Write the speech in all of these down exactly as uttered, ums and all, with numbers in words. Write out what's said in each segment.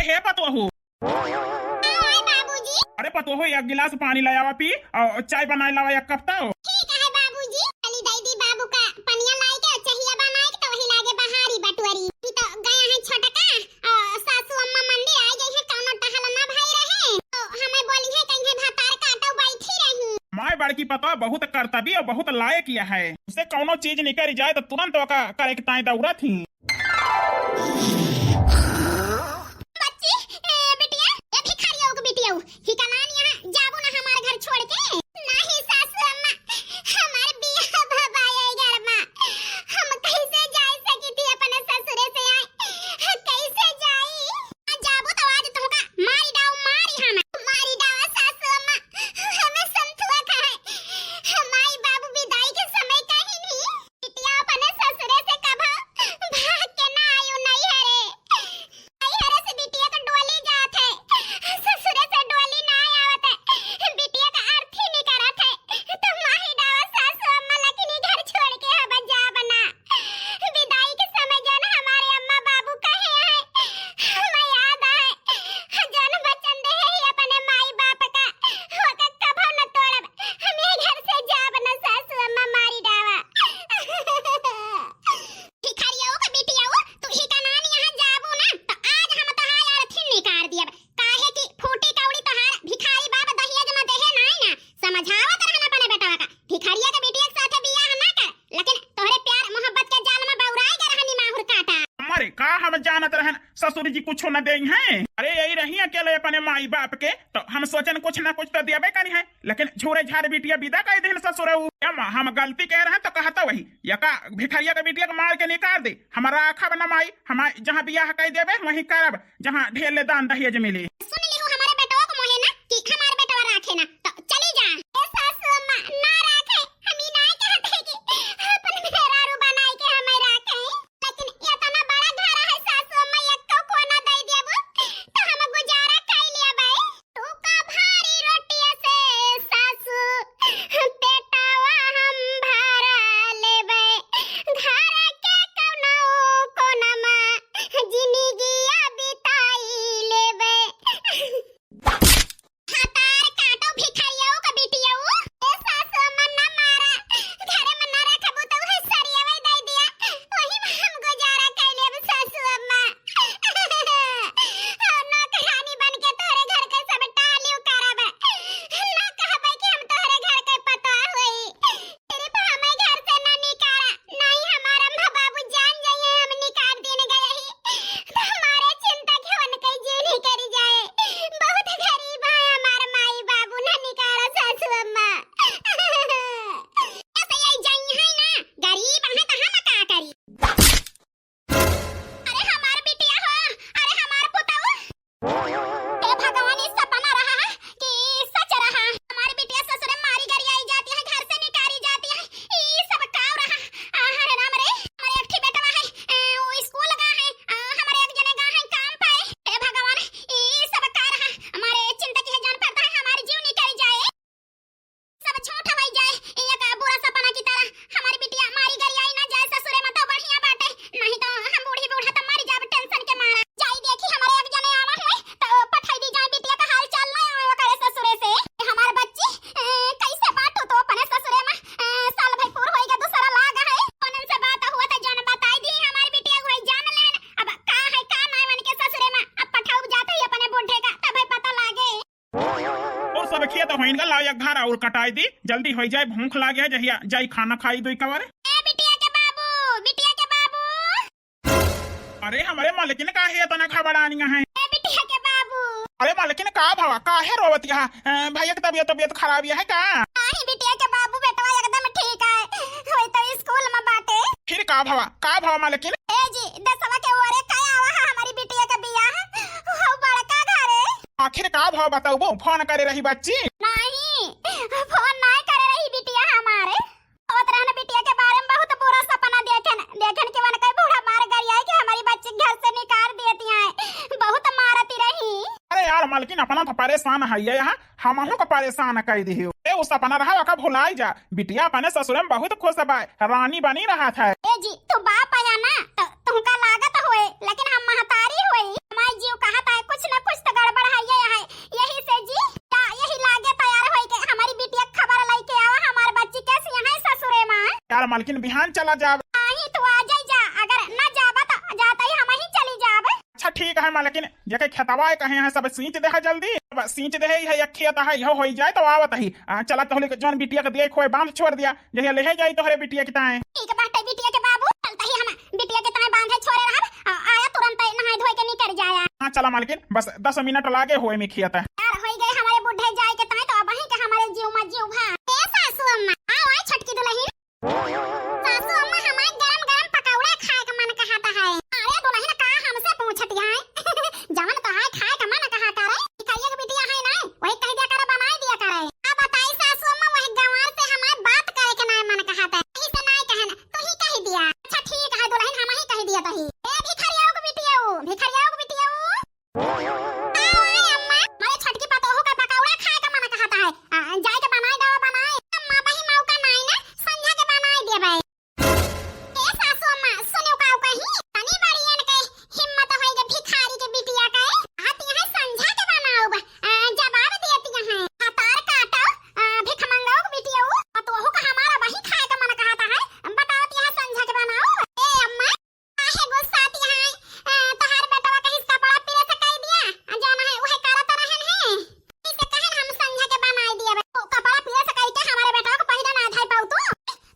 हे पतोहू। आए बाबूजी। अरे पतोहू, एक गिलास पानी ले आवा पी, और चाय बनाए लावा एक कप तो। ठीक है बाबूजी, चली दई दी बाबू का पनिया लाई के, चहिया बनाए के तो वही लागे बहारी बटुअरी। ई तो गया है छोटका, और सासू अम्मा मंदिर आ गई है, कौनो टहल ना भाई रहे, तो हमें बोली है कहीं भतार काटो बैठी रही। माय बड़की पतोह बहुत करतबी और बहुत लायक यह है, उसे कौनो चीज निकल जाए तो तुरंत ओका करे के ताई दौड़त ही। बच्ची, ए, बिटिया, ए भिखारिया के बिटिया, हिकनान यहाँ जाबू ना हमारे घर छोड़ के? नहीं सासू अम्मा, हमारे बियाह भबाए घर मा, हम कैसे जाए सकी थी अपने ससुरे से आए, कैसे जाई? जाबू तो आज तुमका मारी डाऊ, मारी हम, मारी डावा सासू अम्मा, हमें संतुआ का है, माई बाबू विदाई के समय कहीं नहीं। बिटिया अपने ससुरे से कभा भाग के ना आयो नैहरे। नैहरे से बिटिया का डोली जात है, ससुरे से डोली ना आवत है। बिटिया का अर्थी नहीं करत है। तो माही डावा सासू अम्मा लकिनी घर छोड़ के हम जा बना। विदाई के समय जौन हमारे अम्मा बाबू कहे हैं, हमें याद आए, जौन वचन दे है अपने माई बाप का, ओका कभो न तोड़ब। हम ये घर से जाब न सासू अम्मा, मारी डावा। भिखारियो के बिटियो, तू ही का नाम यहाँ जाबू ना, तो आज हम तोहार अर्थी निकाल दियब। काहे कि फूटी कौड़ी तोहार भिखारी बाप दहेज में देहे नाई ना। समझावत रहन अपने बेटवा का, भिखारिया के बिटिया के साथे बियाह ना कर, लेकिन तोहरे प्यार मोहब्बत के जाल में बौराई गए रहनी माहुर काटा। अरे का हम जानत रहन ससुर जी कुछो न देई हैं? अरे यही रही अकेले अपने माई बाप के, तो हम सोचन कुछ ना कुछ तो देबे करी हैं, लेकिन झूरे झारे बिटिया विदा कर देहन ससुरऊ। ए माँ, हम गलती कह रहन तो कहता वही, यका भिखारिया के बिटिया के मार के निकाल दे, हमारा आखा बना माई, हम जहाँ बियाह कर देबे वहीं करब, जहाँ ढेर ले दान दहेज मिले। सुन लिहू हमारे बेटवा को मोहे ना कि हमारे बेटवा राखे ना, तो चली जा। ए सासू अम्मा, ना राखे, हम ई ना कहत है कि अपन मेहरारू बनाई के हमें राखे, लेकिन इतना बड़ा घर है सासू अम्मा, एको कोना दे देबू तो हम गुजारा कर लेबै। तू का भारी रोटिया से सासू पेटावा हम भरा लेबै, घर के कौनो कोनमा जिंदगिया बिताई लेबै। हतार काटो भिखारियो का बिटियो। ए सासू अम्मा ना मारा, घरे में ना रखबू तो उहे सरियवे दे दिया, वही में हम गुजारा कर लेब सासू अम्मा। और नौकरानी बन के तोरे घर के सब टालियो करब, ना कहबै कि हम तोरे घर के पतोह होई। सिर्फ हमें घर से ना निकाला, नहीं हमार अम्मा बाबू जान जाइए हम निकाल दिन गए ही, तो हमारे चिंता के उनके जीव नहीं करी जाए। बहुत गरीब है हमार माई बाबू, ना निकाला सासू अम्मा। ऐसे ही जाई है ना, गरीब है तो हम का करी? अरे हमार बिटिया हो, अरे हमार पुतऊ। हे भगवान, ई सपना रहा कि सच रहा? हमार बिटिया ससुरे मारी गरियाई जाती है, घर से निकारी जाती है, ई सब का रहा? आ, अरे राम रे, हमारे एक ठी बेटवा है, ए, वो स्कूल गा है, आ, हमारे एक जने गा है काम पे। हे भगवान, ई सब का रहा? हमारे चिंता की है जान पड़ता है, हमारे जीव निकल जाए। सब झूठ होई जाए, ई एक बुरा सपना की तरह। हमारी बिटिया मारी गरियाई ना जाए ससुरे में तो बढ़िया बाटे, नहीं तो हम बूढ़ी बूढ़ा तो मर जाब टेंशन के मारा। जाई देखी हमारे एक जने आवा हुए तो पठाई दी जाए बिटिया का हाल चाल ना आवे करे ससुरे से। हमार बच्ची, ए, कैसे बाटू तो अपने ससुरे में? ए, साल भई पूर होई गया, दूसरा लाग है, उनन से बात हुआ तो जौन बताई दी हमारी बिटिया वही जान लेन। अब का है का ना उनके ससुरे में, अब पठाऊ जाते ही अपने बूढ़े का तब पता लागे। और सब खेत होइन का लाओ एक घर और कटाई दी, जल्दी होई जाए, भूख लागे है, जहिया जाई खाना खाई दुई कवर। ए बिटिया के बाबू, बिटिया के बाबू। अरे हमरे मलकिन काहे इतना घबरानी है? ए बिटिया के बाबू। अरे मलकिन का भवा, काहे रोवत यहाँ? अ, भैया की तबीयत, तबीयत खराब है का? नहीं बिटिया के बाबू, बेटवा एकदम ठीक है, वही तो स्कूल में बाटे। फिर का भवा, का भवा मलकिन? ए जी, दसवा के ओरे का आवा है हमारी बिटिया का बियाह, हो बड़का घरे। आखिर का भवा बताउबो, फोन करे रही बच्ची? नहीं, फोन नहीं करे रही बिटिया हमारे। होत रहन बिटिया के बारे में बहुत बुरा सपना देखेन, देखेन कि उनके बूढ़ा मार गरियाए कि हमारी बच्ची घर से निकाल देती हैं, बहुत मारती रही। अरे यार मलकिन, अपना तो परेशान है ये यहाँ, हमहू को परेशान कर दियो। ए, उ सपना रहा, ओका भुलाई जा। बिटिया अपने ससुरे में बहुत खुश बा, रानी बनी रहत है। ए जी, तू बाप आया ना, तो तुमका लागत होए, लेकिन हम महतारी होई। हमार जीव कहत है, कुछ लेकिन बिहान चला जाब। नहीं, तू आ जाई जा, अगर ना जाबा त जाता ही हम ही चली जाब। अच्छा ठीक है मालकिन, जेके खेतवा है कहे हैं सब सींच दे है जल्दी। अब सींच दे है, एक खेत है, यह होई जाए तो आवत ही। आ, चला तोहले के जौन बिटिया के दिए खोए बांध छोड़ दिया, जहिया लेहे जाई तोहरे बिटिया के ताए। ठीक बाटे बिटिया के बाबू, चलता ही हम बिटिया के ताए बांधे छोड़े रहब। आ, आया तुरंत नहाए धोए के निकल जाया। हाँ चला मालकिन, बस दस मिनट लागे होए में खेत है। यार होई गए हमारे बुढ़े जाए के ताए तो अब वहीं के हमारे जीव मा जीव भा। ए सासू अम्मा, आओ आई छोटकी दुल्हन। सासू अम्मा, हमार गरम गरम पकौड़ा खाए का मन कहत है। अरे दुल्हन, का हमसे पूछत है? जवन तोहार खाए का मन कहा करे, भिखरिया के बिटिया है ना, वही कह दिया करे, बनाई दिया करे। अब बताई सासू अम्मा, वही गंवार से हमार बात करे के ना मन कहत है, इसे ना कहन, तू ही कह दिया। अच्छा ठीक है दुल्हन, हम ही कह दिया तही। ए भिखरिया के बिटिया, भिखरिया के बिटिया। आओ, आओ, अम्मा, मोरे छोटकी पतोहू का पकौड़ा खाए का मन कहत है। आ, जाए के बनाए दवा बनाए। अम्मा, बही मौका नाई ना, संझा के बनाए देबे। ए सासू अम्मा, सुनो काऊ कही, तनी बड़ियन के हिम्मत होई के भिखारी के बिटिया के। आती है संझा के बनाउब। आ, जवाब देती है। हतार काटो, आ, भिख मंगाओ के बिटिया, पतोहू का हमारा वही खाए का मन कहत है। बताओ ती है संझा के बनाउब। ए अम्मा, काहे गुस्साती है? अ, तोहार बेटवा कहिस कपड़ा press कई दिया, आ जौन है उहे करत रहन है। इसे कहन हम संझा के बनाई दिया बे। तो कपड़ा press कई के हमारे बेटवा को पहिरे ना धाई पाऊ तू।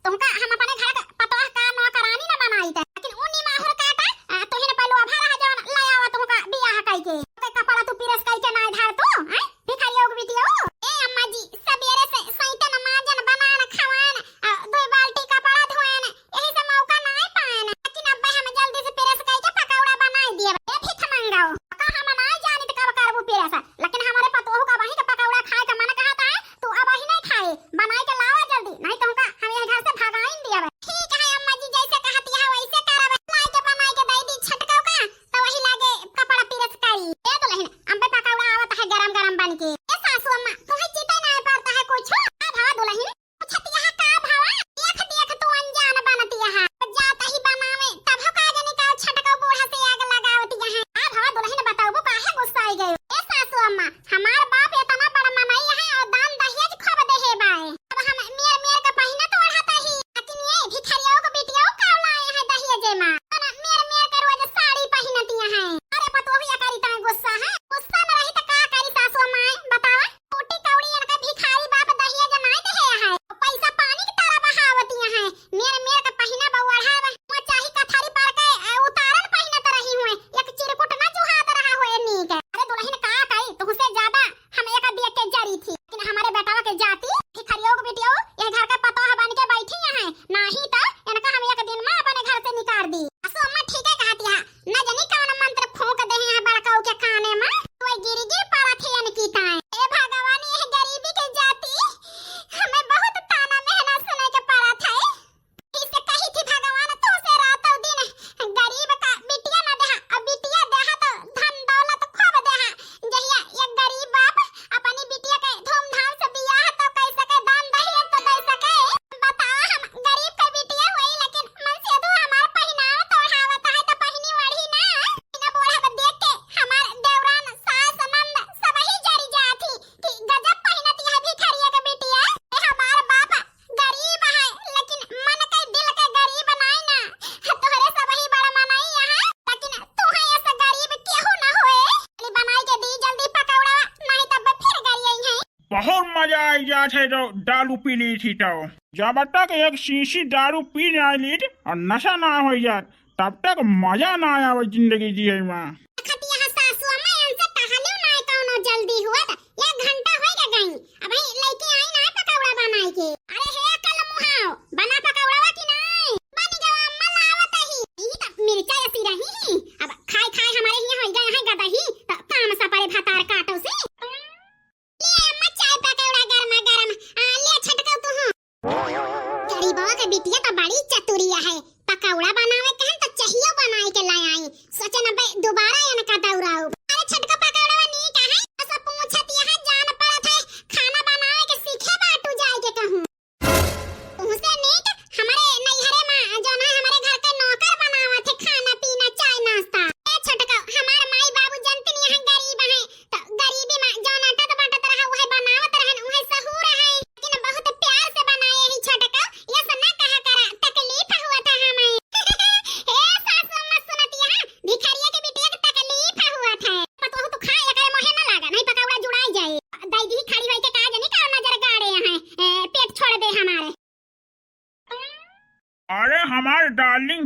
तुमका हम अपने घर के पतोह का नौकरानी ना बनाई थे। लेकिन ऊ निमाहुर काटा, अ, तोहिन पहलू अभा रहा जौन ले आवा तुमका बियाह कई के। तो कपड़ा तू press कई के ना धार तू, हैं? भिखारिया के बिटिया। ए अम्मा जी, सबेरे से सैतन माजन बनान खवान, आ, दुई बाल्टी कपड़ा धोएन, यही से मौका नाई पाएन। लेकिन अब हम जल्दी से press कई के पकौड़ा बनाई दिया। ए भिख मंगाओ, का हम नाई जानित कब करबू press, लेकिन हमारे पतोहू का वही के पकौड़ा खाए का मन कहत है, तू अब ही नहीं खाए, बनाई के लावा जल्दी, नहीं तो हमका हम यही घर से भगाइन दिया। ठीक है अम्मा जी, जैसे कहती है वैसे करब। लाई के बनाई के दे दी छटकौ का, तो वही लागे कपड़ा press करी। ए दुल्हन, अम्बे पकौड़ा आवत है गरम गरम बन के। ए सासू अम्मा, तुहे चिते ना पड़ता है कुछ? का भवा दुल्हन? पूछत यहाँ का भवा? देख देख तू अनजान बनत यहाँ। जात ही बनावे, तब हो का जाने का छटकौ बूढ़ा से आग लगावत यहाँ। का भवा दुल्हन बताबू काहे गुस्साई गयो? ए सासू अम्मा, हमार बाप इतना बड़ मनई है और दान दहेज खूब देहे बाए। अब हम मेर मेर का पहिना तो ओढ़ाता ही, लेकिन ये भिखरिया के बिटिया का लाए हैं दहेजे मा? ना मेर मेर का रोज साड़ी पहिनती हैं। अरे पतोहिया करी तय गुस्सा है, गुस्सा न रही तो का करी सासू माय बतावा? कोटी कौड़ी इनका भिखारी बाप दहेज नाय देहे है, पैसा पानी की तरह बहावती हैं। मेर मेर का पहिना बउढ़ा वो चाही कथरी पर के ए, उतारन पहिनत रही हुए, एक चिरकुट ना जुहात रहा हुए नीक। अरे दुल्हन का करी, तुमसे ज्यादा हम एक देख के जरी थी, लेकिन हमारे बेटवा के जाति भिखरियो के बिटियो ये घर के पतोह बन के बैठी हैं, नाही तो इनका हम एक दिन में अपने घर से निकाल दी। सासू अम्मा ठीक है कहती है, न जानी कौन मंत्र फूंक दे हैं बड़काऊ के काने में, तो गिर गिर पड़ा थे इनकी ताए। ए भगवान, ये गरीबी के जाति हमें बहुत ताना मेहना सुने के पड़ा था। इसे कही थी भगवान, तू से रातों दिन गरीब का बिटिया ना देहा, अब बिटिया देहा तो धन दौलत खूब देहा। जहिया एक गरीब बाप अपनी बिटिया के धूमधाम से बियाह तो कई सके, दान दहेज तो दे सके। बताओ, हम गरीब के बिटिया होई, लेकिन मन से दू हमार पहिनाव तो ओढ़ावत है तो पहिनी ओढ़ी ना। इन्हें बूढ़ा पर देख के हमार देवरान, सास, नंद सब ही जरी जात ही कि गजब पहिनती है भिखरिया के बिटिया। ए हमार बाप गरीब है, लेकिन मन के दिल के गरीब नाई ना। तोहरे सब ही बड़ मनई यहाँ, लेकिन तू है ऐसा गरीब केहू ना होए। जल्दी बनाई के दी, जल्दी पकौड़ा, नहीं तब फिर गरियई हैं। बहुत मजा आई जात है जो दारू पी ली थी तो। जब तक एक शीशी दारू पी ना लीत और नशा ना हो जात, तब तक मजा ना आवे जिंदगी जिए में। खतिया सासु अम्मा, इनसे कहलियो ना कौनो जल्दी हुआ था। एक घंटा होई के गई, अबही लइके आई ना पकौड़ा बनाई के। अरे हे अकल मुहाव, बना पकौड़ावा कि नाई? बन गवा अम्मा, लावत ही। ई त मिर्चा ऐसी रही, अब खाए खाए हमारे हियां होई गए हैं गदही, त काम सपरे भतार काटो से। ले अम्मा चाय पकौड़ा गरमा गरम, आ, ले छटकौ तू हूँ। गरीबवा के बिटिया त बड़ी चतुरिया है, पकौड़ा बनावे कहन त चाहियो बनाए के ले आई। सोचन अबे दोबारा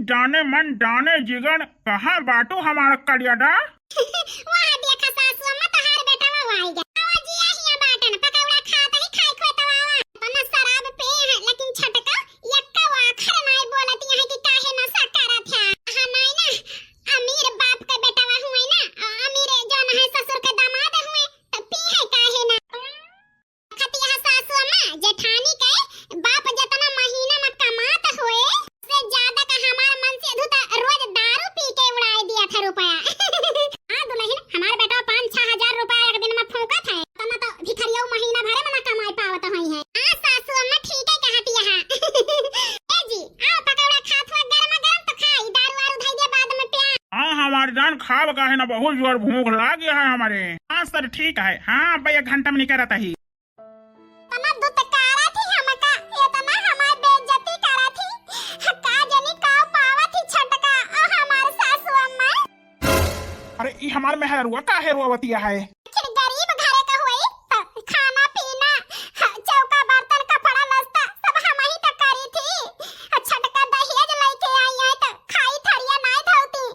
जाने मन जाने जिगन, कहाँ बाटू हमार करिया दा? वहाँ देखा सासू अम्मा, तोहार बेटवा आई गया। आवा जी, आहिया बाटन, पकौड़ा खात ही खाई खोए तो आवा। अपना शराब पे है, लेकिन छटका यक्का आखर नाई बोलत यहाँ कि काहे नशा करत है। हाँ, नाई ना, अमीर बाप के बेटवा हुए ना, अमीर जौन है ससुर के दामाद हुए, तो पी है काहे ना। खतिया सासु अम्मा, जेठानी के बाप जितना महीना में कमात होए, से ज्यादा का हमार मन से अधू त रोज दारू पी के उड़ाए दिया था रुपया। हाँ दुल्हन, हमार बेटा पाँच छह हजार रुपया एक दिन में फूंकत है, तो ना तो भिखरिया महीना भरे में ना कमाई पावत होई है। हाँ सासु अम्मा, ठीक है कहती है। ए जी, आओ पकौड़ा खात हुआ गरमा गरम तो खाई, दारू वारू धई दे बाद में प्यार। हाँ हमार जान, खाब काहे ना, बहुत जोर भूख लाग गया है हमारे। हाँ सर ठीक है, हाँ अब एक घंटा में निकलता ही। इतना दुत्कारत ही हमका, इतना हमार बेइज्जती करत ही। का जानी का पावत ही छटका, आ हमार सासु अम्मा। अरे, ई हमार मेहरुआ काहे रोवतिया है? आखिर गरीब घरे का होई, त खाना पीना, ह, चौका बर्तन, कपड़ा लत्ता सब हमही त करी थी। आ छटका दहेज लइके आई है, त खाई थरिया नाई धोती,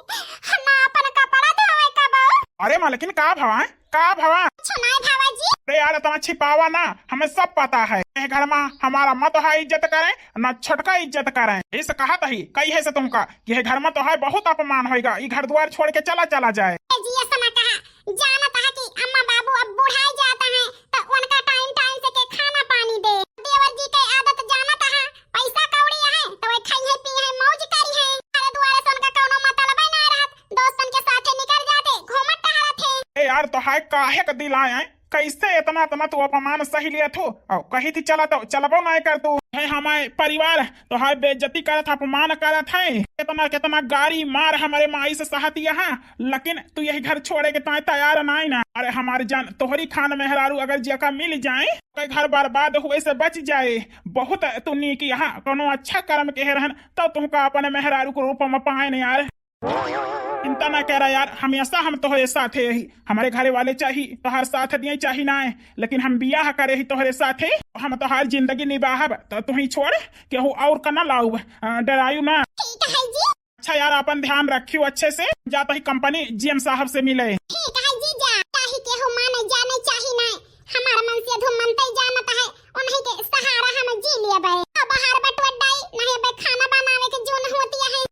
ना अपन कपड़ा धोवे का बा। अरे मालकिन, का भवा? का भवा? कुछ नाय भवा जी। अरे यार, इतना छिपावा ना, हमें सब पता है। ए घर मा हमार अम्मा तोहार इज्जत करें, ना छोटका इज्जत करें। इस कहत ही, कही है से तुमका कि ए घर मा तोहार बहुत अपमान होइगा, ई घर द्वार छोड़ के चला, चला जाए। ए जी, ऐसा ना कहा, जानत है कि अम्मा बाबू अब बुढ़ाई जाता है, तो उनका टाइम टाइम से के खाना पानी दे। देवर जी के आदत जानत है, पैसा कौड़ी है, तो वे खाई है, पी है, मौज करी है। अरे दुआरे से उनका कौनो मतलब ही ना रहत, दोस्तन के साथे निकल जाते, घूमत टहरत है। ए यार, तोहार काहे के दिल आए हैं? कैसे इतना, इतना तू अपमान सही लियत हो? और कही थी चला तो चलबो ना कर तू। है हमारे परिवार तोहार बेइज्जती करत, अपमान करत है। कितना, कितना गारी मार हमारे माई से सहत यहाँ, लेकिन तू यही घर छोड़े के ताए तैयार नाई ना। अरे हमारे जान, तोहरी खान मेहरारू अगर जेका मिल जाए, तो घर बर्बाद हुए से बच जाए। बहुत तू नीक यहाँ कोनो अच्छा कर्म के रहन, तब तुमका अपने मेहरारू के रूप में पाए न यार। चिंता ना करा यार, हमेशा हम तोहरे साथे ही। हमारे घरे वाले चाही तोहार साथ दिए चाही ना, लेकिन हम बियाह करे ही तोहरे साथे। हम तोहार जिंदगी निबाहब, तो तू ही छोड़, केहू और का ना लाउब, अ, डरायु ना। ठीक है जी। अच्छा यार, अपन ध्यान रखियो अच्छे से। जाता ही कंपनी जीएम साहब से मिले। ठीक है जीजा, चाही केहू माने जाने चाही ना, हमार मन से अधू मनते जानत है, उन्हीं के सहारा हम जी लेबे। अब बाहर बटुआ डाई, नहीं बे खाना बनावे के जून होती है।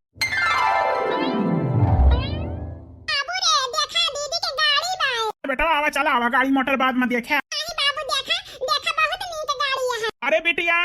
बाबू रे, देखा दीदी के गाड़ी बा। बेटा आवा, चला आवा, गाड़ी मोटर बाद में देखे। नहीं बाबू, देखा, देखा बहुत नीक गाड़ी है। अरे बिटिया।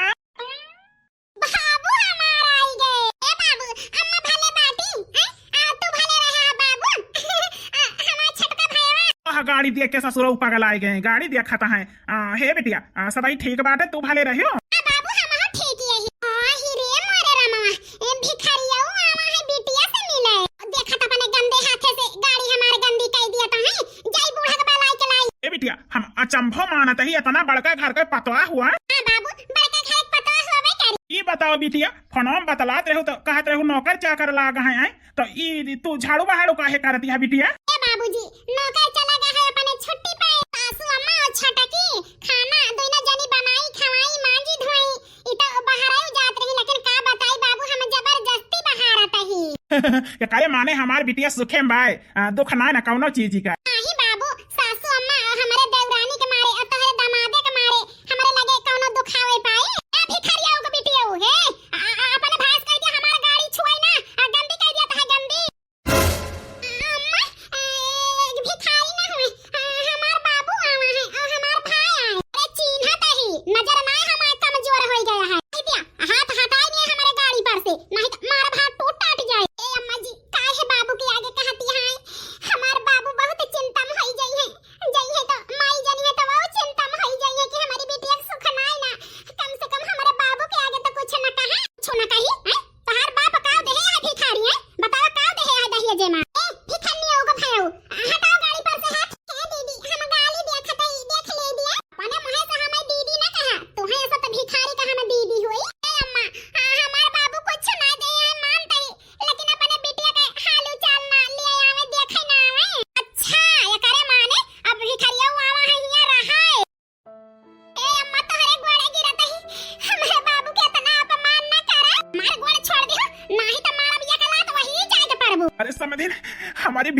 बाबू हमार आई गए। ए बाबू, अम्मा भले बाटी, हैं? आ, तू भले रहा बाबू। आ, हमार छोटका भैया। आह, गाड़ी देख के ससुरऊ पगल आए गए, गाड़ी देखत है। आ, हे बिटिया, आ, सदाई ठीक बाटे, तू भले रहियो। आ बाबू, हम हो ठीक यही। आ, ही रे मोरे रमवा, ए भिखारिया आवा है बिटिया से मिले। देखत अपने गंदे हाथे से गाड़ी हमार गंदी कई दिया तो है, जाई बूढ़ा के बलाई के लाई। ए बिटिया, हम अचंभो मानत ही, इतना बड़का घर के पतवा हुआ। हाँ बाबू, बड़का घर के पतवा हुआ बे करी। ई बताओ बिटिया, फोनवा में बतलात रहू तो कहत रहू नौकर चाकर लाग हैं, हैं? तो ई तू झाड़ू बहाड़ू काहे करती है बिटिया? ए बाबूजी, नौकर चला गया है अपने छुट्टी पे। सासू अम्मा और छटकी खाना दोनों जनी बनाई, खवाई, मांजी, धोई। ई तो बहराई जात रही, लेकिन का बताई बाबू, हम जबरदस्ती बहारत ही। एकरे माने हमार बिटिया सुखे में बाय, आ, दुख ना ना कौनो चीज का। नाही बाबू, सासू अम्मा और हमारे देवरानी के मारे और तोहरे दामादे के मारे हमारे लगे कौनो दुखावे पाई। ए भिखारिया के बिटिया हे, आ, आ, अपने भाई से कह दे हमार गाड़ी छुआई ना, आ, गंदी कह दिया तो है गंदी। अम्मा, ए, भिखारी ना हुए, आ, हमार बाबू आवा है और हमार भाई आए। अरे चीन्हा तही, नजर ना हमार कमजोर हो गया है। कह दिया, हाथ हटाई नहीं हमारे गाड़ी पर से, नहीं तो मार भात टूट टाट जाए। ए अम्मा जी, काहे बाबू के आगे कहती है? हमार बाबू बहुत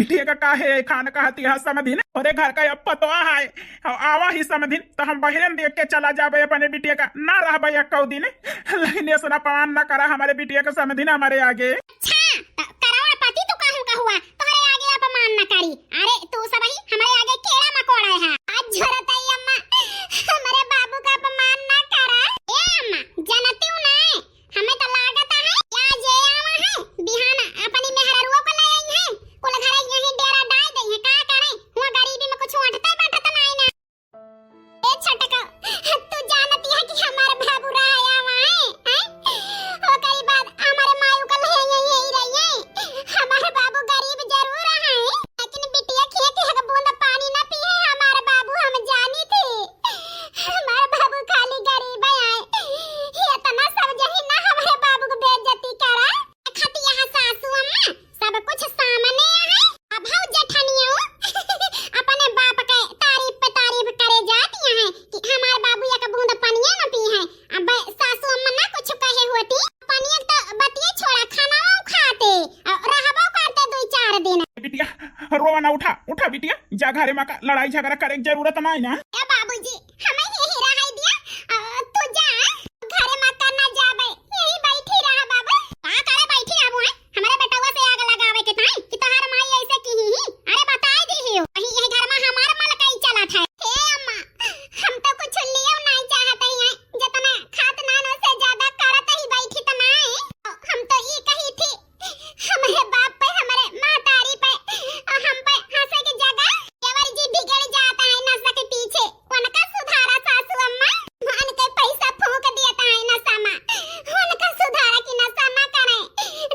बिटिया का काहे खान कहती है समधिन? तोहरे घर का अब पतोह है, आवा ही समधिन, तो हम बहिरन देख के चला जाबे अपने बिटिया का, ना रहबे एक्कौ दिन। लेकिन ऐसन अपमान ना करा हमरे बिटिया का समधिन हमरे आगे। अच्छा, त करोड़पति तू कहूँ का हुआ, तोहरे आगे अपमान ना करी। अरे तू सबही हमरे आगे कीड़ा मकोड़ा है। आज जरूरत है अम्मा, हमरे बाबू का अपमान ना करा। ए अम्मा, जनतिउ ना, हमें तो लागत है, या जे आवा है, बिहान अपनी मेहररुओ को ले आई है, कुल घरे यहीं डेरा डाल दई है, का करे? हुआ गरीबी में कुछ अंटते बंटत नाई ना। ए छोटका, तू जानती है कि हमार बाबू रहा आवा है, हैं? ओकरी बाद हमारे मायू को ले आई यहीं रही है। हमार बाबू गरीब जरूर है, लेकिन बिटिया खिए के एक बूंद पानी ना पिए हमार बाबू, हम जानी थी। हमार बाबू खाली गरीब आए, ये इतना सब जही ना हमारे बाबू को बेइज्जती करा। खतिया है सासू अम्मा, सब कुछ सामने है। अब हौ जेठनिया अपने बाप के तारीफ पे तारीफ करे जाती है कि हमार बाबू एक बूंद पनिया न पी है। अब सासू अम्मा ना कुछ कहे होती, पनिया तो बतिये छोड़ा, खाना खाते और रहबो करते दो चार दिन। बिटिया, रोवा ना, उठा, उठा बिटिया, जा घरे मा का लड़ाई झगड़ा करे के जरूरत ना है ना। ए बाबूजी, हमें यही रहाई दिया, अ, तू जा, घरे मा का ना जाबे, यही बैठी रहा बाबू। का करे बैठी रहबू है? हमरे बेटवा से आग लगावे के ताई कि तोहार माई ऐसे की ही? अरे बताई दी ही, वही यही घर मा हमार मलकाई चलत है। हे अम्मा, हम तो कुछ लियो नहीं चाहत ही हैं, जितना खात नानो से ज्यादा करत ही बैठी त नाई। हम तो ई कही थी, हमरे बाप पे, हमरे महतारी पे, और हम पे हंसे के जगह देवर जी बिगड़ जाता है नशा के पीछे। उनका सुधारा सासू अम्मा, उनके पैसा फूंक दिया था है नशा मा, उनका सुधारा कि नशा ना करे,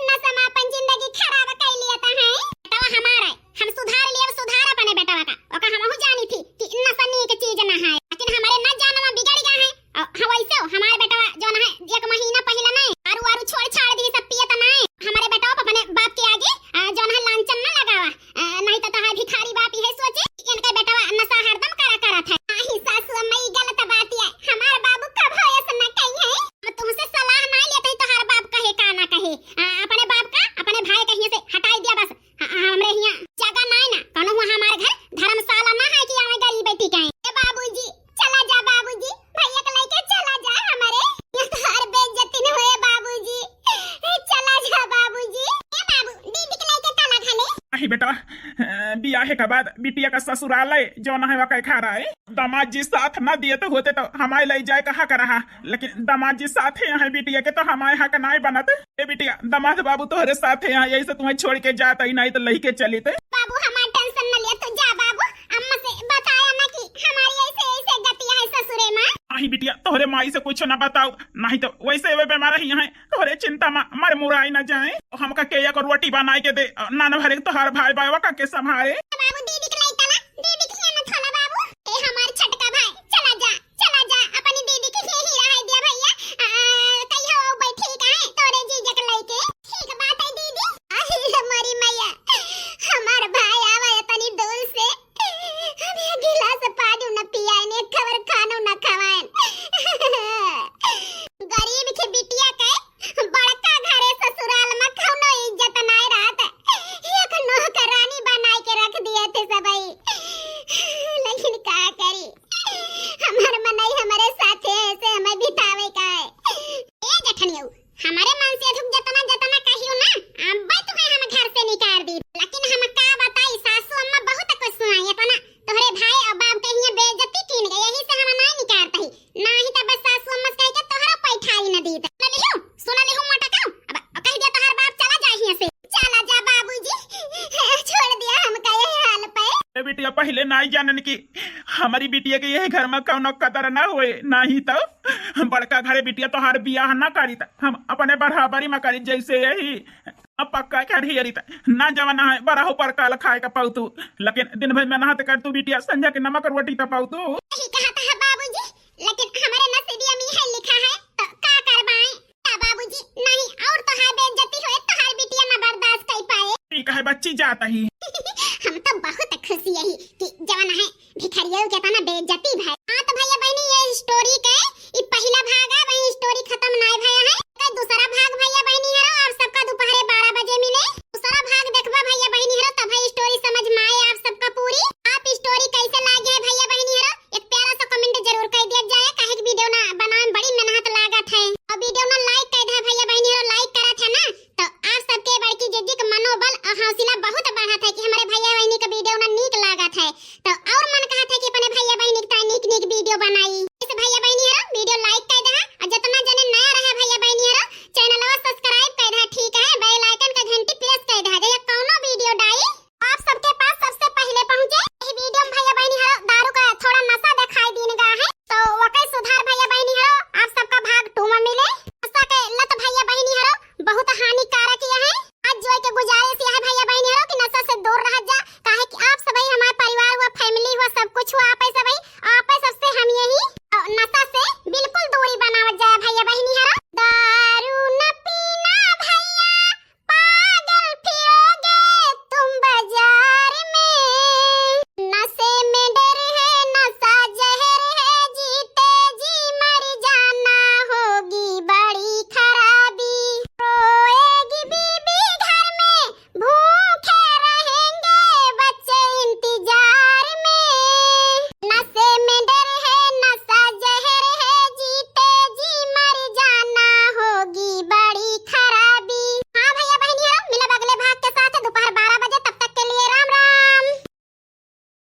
नशा मा अपन जिंदगी खराब कर लिया था है। बेटवा हमारा है, हम सुधार लिए, सुधार अपने बेटवा का, ओका हमहू जानी थी कि नशा नीक चीज ना है, लेकिन हमारे ना जानवा बिगड़ गया है। अ, हाँ, वैसे हो, हमार बेटवा जौन है, एक महीना पहिले ना दारू वारू छोड़ छाड़ दी, सब पियत ना। हमरे बेटवा अपने बाप के आगे, अ, जौन है, लांछन ना लगावा, अ, नहीं तो तोहार भिखारी बाप इहे सोचे कि इनके बेटवा नशा हरदम करा करत है। नाही सासू अम्मा, ई गलत बात है, हमार बाबू कभो ऐसा ना कही है। हम तुमसे सलाह ना लेते ही तोहार बाप कहे का ना कहे, अ, अपने बाप का अपने भाई कहिए से हटाई दिया बस। ह-, हमरे हियाँ जगह नाय ना, कौनो हुआ हमार घर धर्मशाला ना है कि आवे गरीब बेटी के। ए बाबूजी, चला जा बाबूजी, भैया के लेके चला जा हमारे। ये तो हर बेइज्जती न होए बाबूजी, चला जा बाबूजी। ए बाबू, दीदी के लेके चला घरे। अही बेटा, अ, बियाहे के बाद बिटिया का ससुराल है, जौन है वकै खारा है। दामाद जी साथ न दिए तो होते तो हमारे ले जाए कहा का रहा, लेकिन दामाद जी साथे हैं बिटिया के, तो हमारे हक नाय बनत। ए बिटिया, दामाद बाबू तोहरे साथे हैं, यही से तुम्हें छोड़ के जात ही, नहीं तो लइके चलित। बाबू हमार टेंशन न लिया, तू जा बाबू, अम्मा से बताया ना कि हमारी ऐसे ऐसे गतिया है ससुरे मा। नाही बिटिया, तोहरे माई से कुछ ना बताओ, नहीं तो वैसे वे बीमार ही हैं, तोहरे चिंता मा मर मुराई न जाए। हमका के एक रोटी बनाए के दे, नान भरे तोहर भाई बाबा का के संभाले। बाबू दीदी के लइका ला, दीदी के हियाँ न थोला बाबू। ए हमार छोटका भाई, चला जा, चला जा, अपनी दीदी के यही रहाई दिया भैया। आ, कहियो वो बैठी का है तोरे जीजा के लइके। ठीक बात है दीदी। अरे हमारी मैया, हमार भाई आवा है तनी दूर से, हमें गिलास पानी न पियाए, ने खबर खानो न खवाए। गरीब के बिटिया के बड़का घरे ससुराल मा कौनो इज्जत नाय रहत। एक नौकरानी बनाए के रख दिए थे सबई। लेकिन का करी, हमार मनई हमारे साथे ऐसे हमें बितावे का है। ए जठनियऊ, हमारे मन से अधुक जतना जतना कहियो ना, अब्बे तुहे हम घर से निकाल दी। लेकिन हम का बताई, सासू अम्मा बहुत कुछ सुनाई, इतना तोहरे भाई और बाप के हियाँ बेइज्जती कीन गई, यही से हम नाय निकारत ही। नाही त बस सासू अम्मा से कह के तोहरा पैठारी न दीत। सुन लिहू, सुन लिहू मोटका, अब कह दिया तोहर बाप चला जा हियाँ से। चला जा बाबूजी, छोड़ दिया हमका यही हाल पे। ए बिटिया, पहिले नाय जानन कि हमारी बिटिया के यही घर मा कौनो कदर ना होए, नाही तो बड़का घरे बिटिया तोहार बियाह ना करी त हम अपने बराबरी मा करी, जैसे यही अब पक्का के ढेरी त ना जवन है, बरहु परकाल खाए का पाउतू, लेकिन दिन भर मेहनत कर तू बिटिया, संझा के नमक रोटी त पाउतू। यही कहत है बाबूजी, लेकिन हमारे नसीबिया में है लिखा है, तो का करवाएं? का बाबूजी, नहीं और तो है बेइज्जती होए, तो हर बिटिया ना बर्दाश्त कर पाए। ठीक है बच्ची, जात ही। हम